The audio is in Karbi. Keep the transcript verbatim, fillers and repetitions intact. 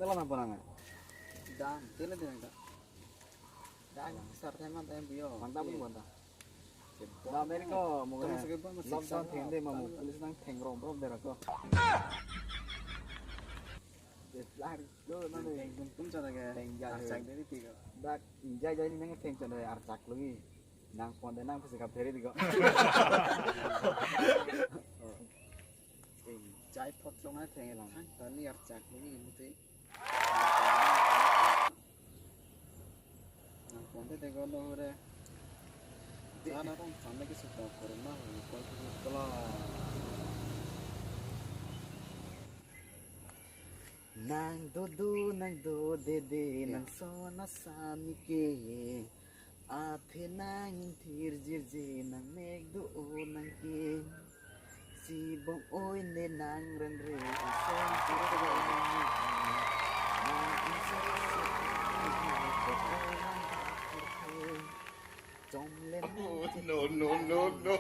Dalam apa nang? Dam, tele dia nang. Dam, sarta man dam bio. Mantap ni mantap. Dam ini ko mau Tong kena. Sekepa masih lockdown sama. Thengde mamu police nang theng rom rom dera ko. Jelar lo nang. Theng theng pun cara ke. Theng jai. Archak dari tiga. Dak jai jai nang theng cara archak lagi. Nang ponde nang pasi kap theri tiga. Theng jai phot long ai theng lang. Tani archak lagi muti. Nang ponte te gono hure. Sana rong sana ke suka corona hure kol tu kala. Nang dodo nang do dede nang sona sami ke. Athe nang thir jirje nang mek do o nang ke. Si bong oi ne nang ren re isong si ko nang ni. Nang isong si ko nang ni. Chom le nang. No, no, no, no.